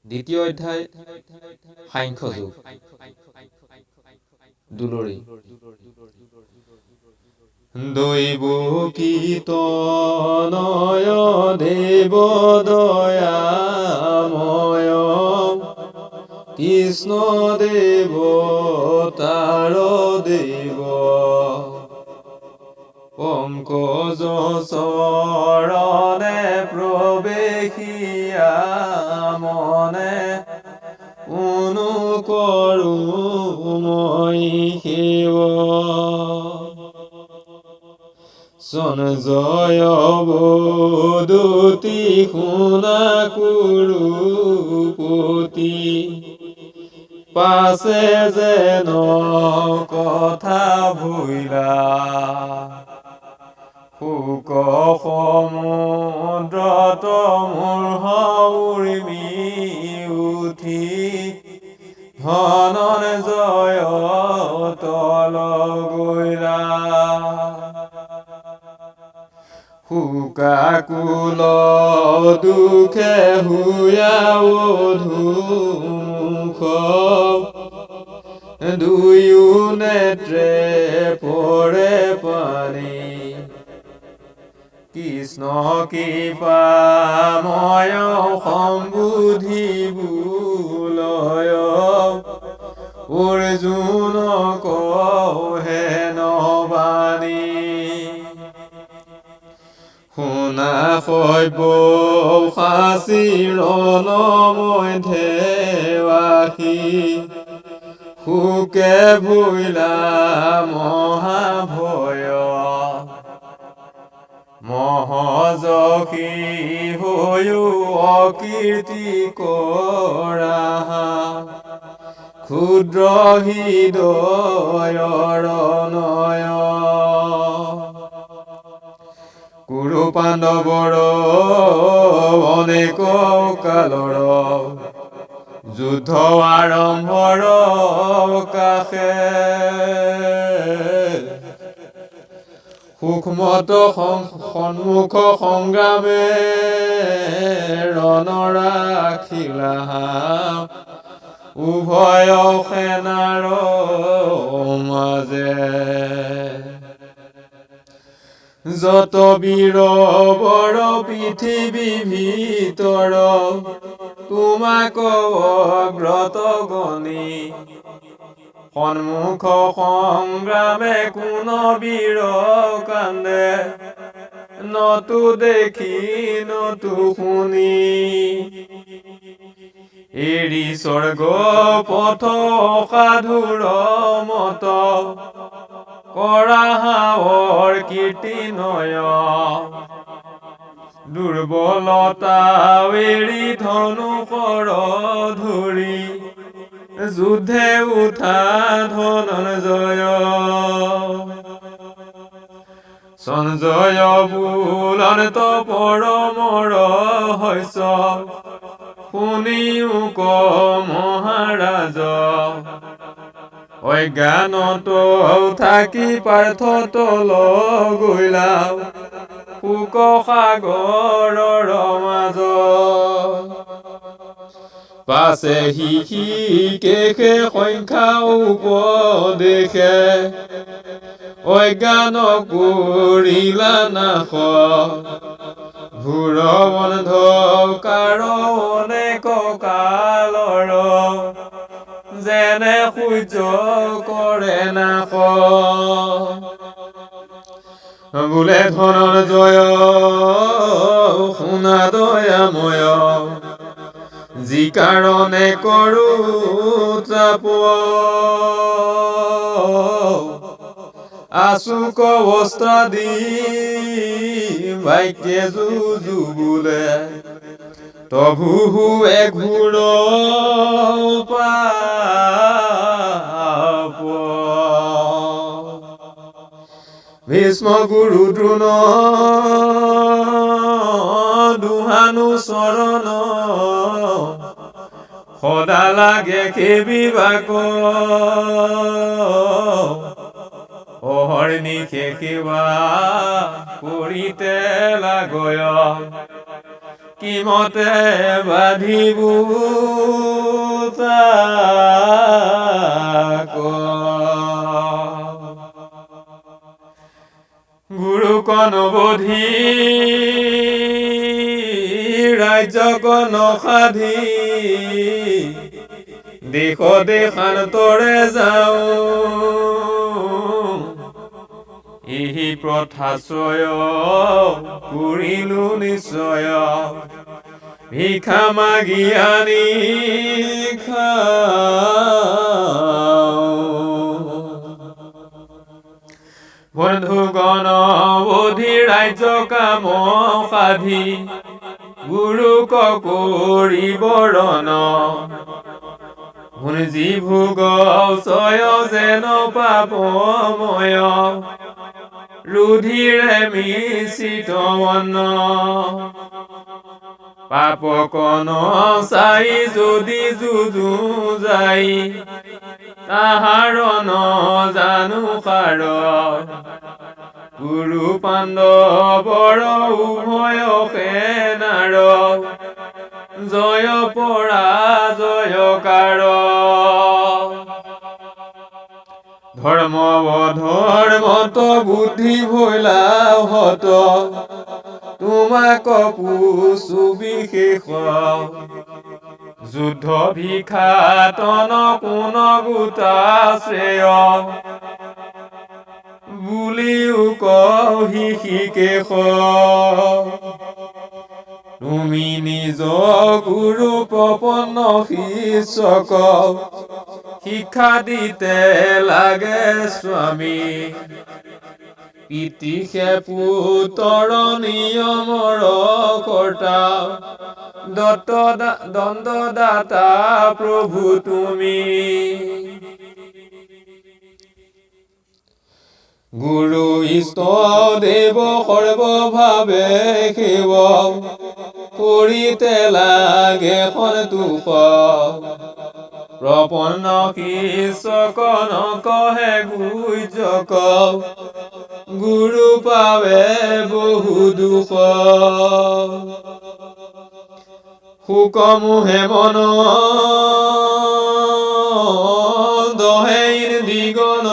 দ্বিতীয় অধ্যায়, সাংখ্যযোগ। দুলৰি দৈব কীৰ্তনয় দেৱ দয়াময়, কৃষ্ণ দেৱ তাৰ দেৱ, পঙ্কজ চৰণে প্ৰৱেশিয়া মনে পুনু কৰো মই সেৱ। সঞ্জয় বদতি শুনা কুৰুপতি, পাছে যেন কথা ভৈলা, শোক সমুদ্ৰত মোৰ উৰ্মি উঠি ধনঞ্জয় তল গৈলা। শোকাকুল দুখে হুয়া অধোমুখ, দুয়ো নেত্ৰে পৰে পানী। কৃষ্ণ কৃপাময় সম্বুধি বোলয় অৰ্জুন কহেন বাণী। শুনা শৈব সাঁচি ৰণ মধ্যেবাসী, শোকে ভৈলা মহাভয়। মহযশী হৈও অকীৰ্তি কৰা, ক্ষুদ্ৰ হৃদয়ৰ নয়। কুৰু পাণ্ডৱৰ অনেক কালৰ যুদ্ধ আৰম্ভৰ কাষে, সূক্ষ্মত সন্মুখ সংগ্ৰামে ৰণ ৰাখিলা উভয় সেনাৰ মাজে। যত বীৰ বৰ পৃথিৱী ভিতৰ, তোমাক অগ্ৰত গণি, সন্মুখ সংগ্ৰামে কোন বীৰ কান্দে, নতু দেখি নতু শুনি। এৰি স্বৰ্গ পথ সাধুৰ মত কৰা কীৰ্তি নয়। দুৰ্বলতা এৰি ধনু শৰ ধৰি যুদ্ধে উঠা ধনঞ্জয়। সঞ্জয় বোলন্ত পৰম ৰহস্য শুনিয়োক মহাৰাজ। অজ্ঞানত থাকি পাৰ্থ তল গৈলা শোক সাগৰৰ মাজ। পাছে হৃষীকেশে সংখ্যা উপদেশে অজ্ঞান কৰিলা নাশ। ঘোৰ অন্ধকাৰ অনেক কালৰ, যেনে সূৰ্য কৰে নাশ। বোলে ধনঞ্জয় শুনা দয়াময়, যি কাৰণে কৰো তাপ। আছোক বস্ত্ৰাদি বাক্যে যুজু বোলে, তভু ঘোৰ পাপ। ভীষ্ম গুৰু দ্ৰোণ দুহানু চৰণ, সদা লাগে সেবিবাক। অহৰ্নিশে সেৱা কৰিতে লাগয়, কিমতে বাধিবো তাক। গুৰু কনবধি ৰাজ্য কন সাধি দেশ দেশান্তৰে যাওঁ, এহি প্ৰথাচয় কৰিলো নিশ্চয়, ভিক্ষা মাগি আনি খাওঁ। বন্ধুগণ অধি ৰাজ্য কাম সাধি গুৰুক কৰি বৰণ, ভুঞ্জি ভোগ চয় যেন পাপময় ৰুধিৰে মিশ্ৰিত অন্ন। পাপ কন চাই যদি যুজু যাই, তাহাৰ ন জানো সাৰ। গুৰু পাণ্ডৱৰ উভয় সেনাৰ জয় পৰাজয় কাৰ। ধৰ্ম অধৰ্মত বুদ্ধি ভৈলা হত, তোমাক পুছো বিশেষ। যুদ্ধ ভিক্ষাটন কোন গোটা শ্ৰেয়, বুলিও কহি শিকেশ। তুমি নিজ গুৰু প্ৰপন্ন শিষ্যক শিক্ষা দিতে লাগে স্বামী। পিতৃষে পুতৰ নিয়মৰ কৰ্তা, দত্ত দণ্ডদাতা প্ৰভু তুমি। গুৰু ইষ্ট দেৱ সৰ্বভাৱে সেৱ কৰিতে লাগে সন্তোষ। প্ৰপন্ন শিষ্যক নকহে গুহ্যক, গুৰু পাৱে বহু দুখ। শোক মোহে মন দহে দিগন,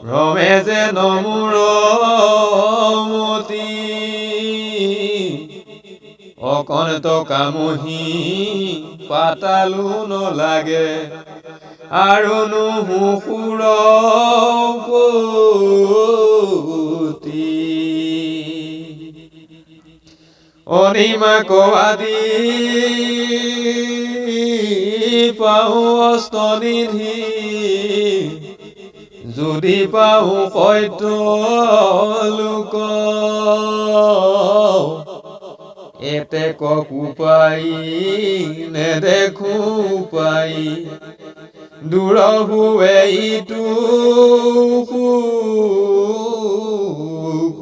ভ্ৰমে যেন মোৰ মতি। অকণত কামহি পাতালো নলাগে, আৰু নুহু সুৰপতি। অনিমা আদি পাওঁ অস্তনিধি, যদি পাওঁ সত্য লোক। এতেক উপায় নেদেখো উপায়, দূৰ হুৱে ইটো শোক।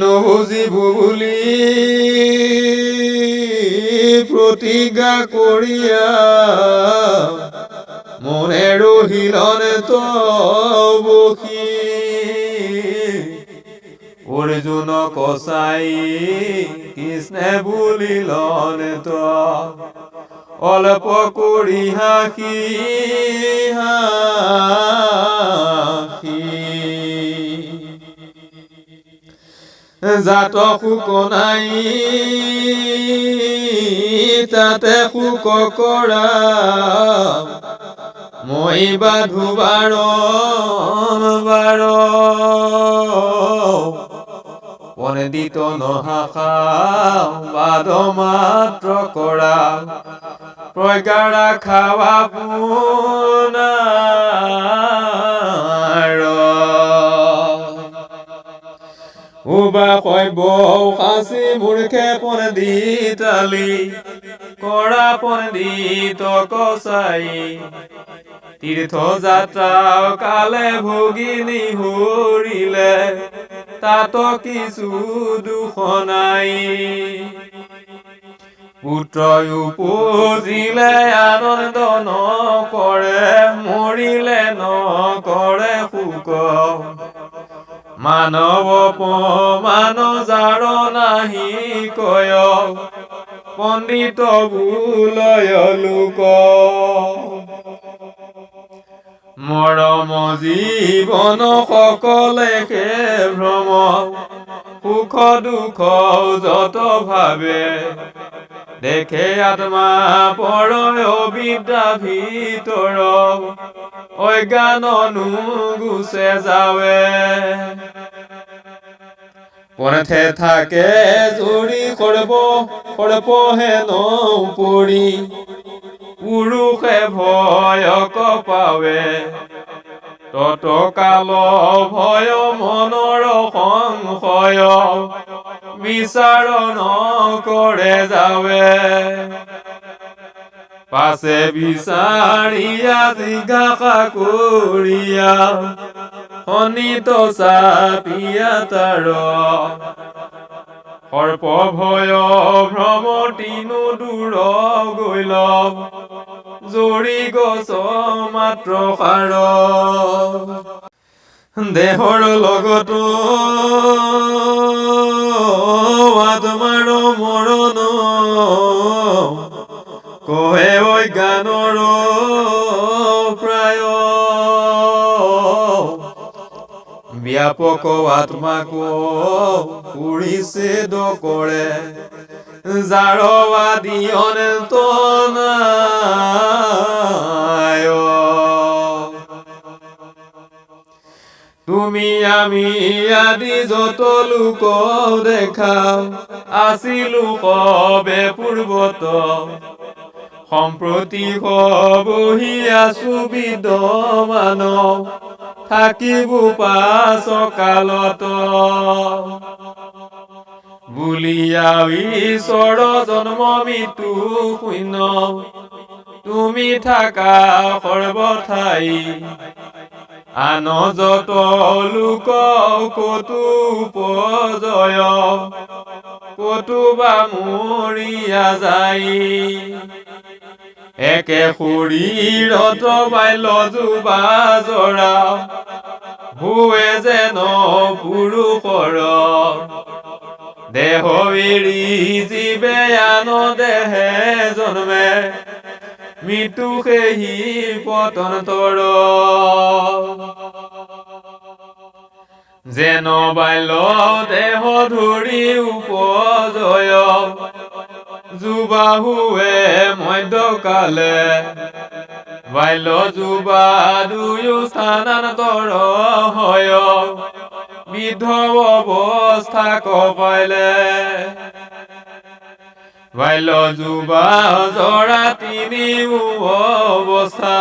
নুবুজিব বুলি প্ৰতিজ্ঞা কৰিয়া মনে ৰহিলনে বসি। অৰ্জুন কচাই কৃষ্ণে বুলিলনে অল্প কৰি হাসি হাসি, জাত শোক নাই তাতে শোক কৰা, মই বাধু বাৰ বাৰ। পণ্ডিত নহাসা বাদ মাত্ৰ কৰা, প্ৰজ্ঞা ৰাখাবা পোনাৰ। উবা শৈব সাঁচি মূৰ্খে পণ্ডিতালি কৰা পণ্ডিত কচাই। তীৰ্থযাত্ৰা কালে ভগিনী হৰিলে, তাত কিছু দুখ নাই। পুত্ৰই উপজিলে আনন্দ নকৰে, মৰিলে নকৰে শোক। মানৱ প্ৰমাণ যাৰ নাহি কয়, পণ্ডিত বোলয় লোক। মৰম জীৱন সকলে সে ভ্ৰম, সুখ দুখ যত ভাবে। দেখে আত্মা পৰ অবিদ্যা ভিতৰ, অজ্ঞান নুগুচে যাৱে। পন্থে থাকে জৰি সৰ্ব সৰ্প হেন পৰি, পুৰুষে ভয়ক পাৱে। তৎকাল ভয় মনৰ সংশয়, বিচাৰ নকৰে যাৱে। পাছে বিচাৰিয়া জিজ্ঞাসা কৰিয়া, শোণিত চাপিয়া তাৰ। সৰ্প ভয় ভ্ৰম তিনু দূৰ গৈল, জৰি গছ মাত্ৰ সাৰ। দেহৰ লগত আত্মাৰ মৰণ, কহে অজ্ঞানৰ প্ৰায়। ব্যাপক আত্মাক পৰিচ্ছেদ কৰে, যাৰ আদি অন্ত নাই। তুমি আমি আদি যত লোক দেখা, আছিলো সবে পূৰ্বত। সম্প্ৰতি সবহি আছো বিদ্যমান, থাকিব পাছ কালত। বুলিয়া ঈশ্বৰ জন্ম মৃত্যু শূন্য, তুমি থাকা সৰ্বঠাই। আন যত লোক কতো উপজয়, কতোবা মৰিয়া যায়। একে শৰীৰত বাল্য যুৱা জৰা, হোৱে যেন পুৰুষৰ। দেহ এৰি জীৱে আন দেহে জন্মে, মৃত্যু সেহি পটন্তৰ। যেন বাল্য দেহ ধৰি উপজয়, যুৱা হোৱে মধ্যকালে। বাল্য যুৱা দুয়ো স্থানান্তৰ হয়, বৃদ্ধ অৱস্থাক পাইলে। বাল্য যুৱা জৰা তিনিও অৱস্থা,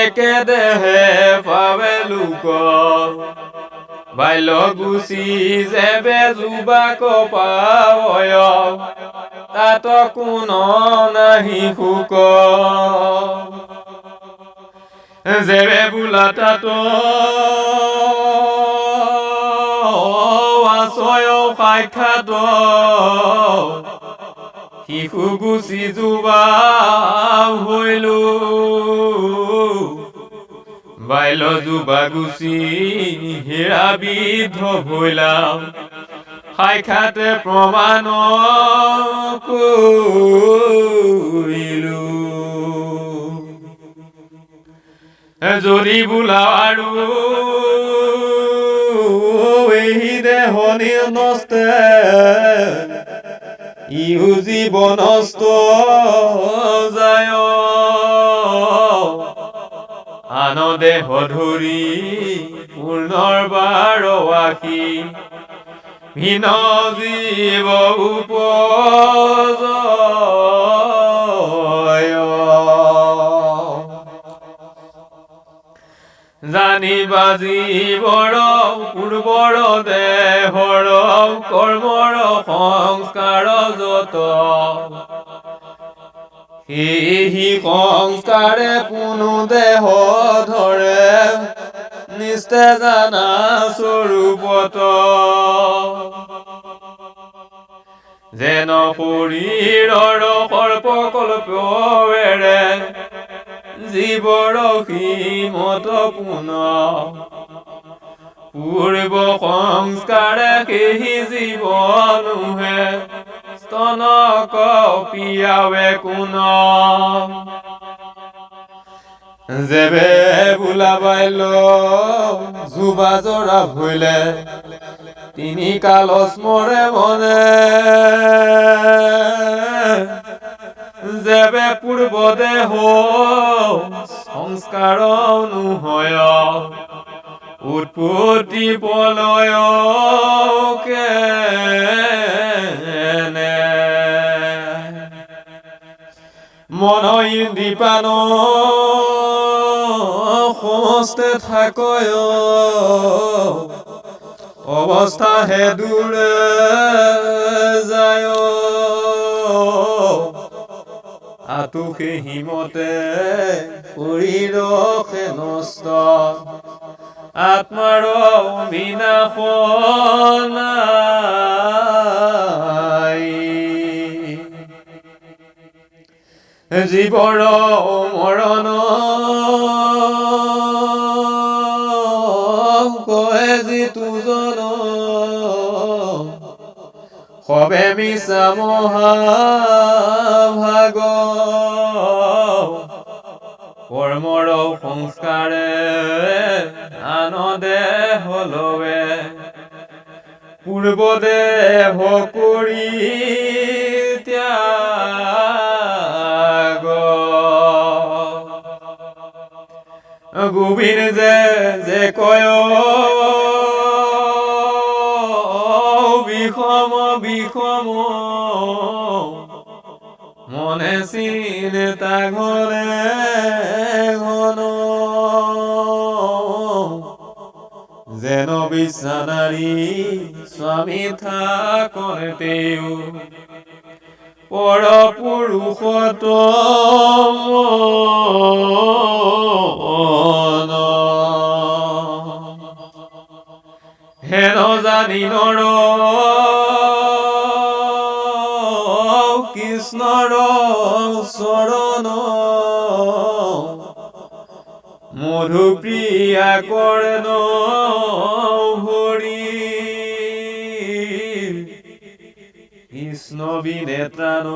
একে দেহে পাৱে লোক। বাল্য গুচি যেবে যুৱাক পাৱয়, তাত কোন নাহি শোক। যেবে বোলা তাত আছয় সাক্ষাৎ, শিশু গুচি যুৱা ভৈলো। বাল্য যুৱা গুচি হীৰা বৃদ্ধ ভৈলা, সাক্ষাতে প্ৰমাণ কৰিলো। যদি বোলা আৰু এহি দেহ নষ্টে, ইহো জীৱ নষ্ট যায়। আন দেহ ধৰি পুনৰ্বাৰ আসি, ভিন জীৱ উপজয়। জানিবা জীৱৰ পূৰ্বৰ দেহৰ কৰ্মৰ সংস্কাৰ যত, সেহি সংস্কাৰে পুনু দেহ ধৰে, নিষ্ঠে জানা স্বৰূপত। যেন শৰীৰৰ সৰ্পকল্পেৰে, জীৱৰ সীমত পুন পূৰ্ব সংস্কাৰে সেহি জীৱনুহে স্তনক পিয়াৱে কোন। যেবে বোলা বাইল যুবা জৰা ভৈলে তিনি কাল স্মৰে মনে। যেবে পূৰ্ব দেহ সংস্কাৰ নোহয় উৎপত্তি পলয় কেনে। মন ইন্দ্ৰিপান সমস্তে থাকয় অৱস্থা হে দূৰে যায়। আতো হিমতে শৰীৰসে নষ্ট আত্মাৰ বিনাশ নাই। জীৱৰ মৰণ কয় যিটো জন সবে মিছা মহাভাগ। কৰ্মৰ সংস্কাৰে আন দেহ লৱে পূৰ্ব দেহ কৰি ত্যাগ। গোবিন্দ যে যে কয় বিষম বিষম মনে চিন্তা ঘনে ঘন। যেন বিশ্বানাৰী স্বামী থাকন তেও পৰ পুৰুষোত্তম। হেন জানি নৰ কৃষ্ণৰ চৰণ মধুপ্ৰিয়া কৰ্ণ ভৰি। কৃষ্ণ বিনে ত্ৰাণ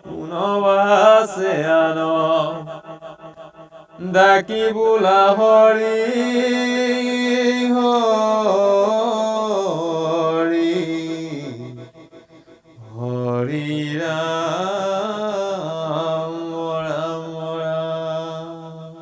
কোন আছে আন ডাকি বোলা হৰি।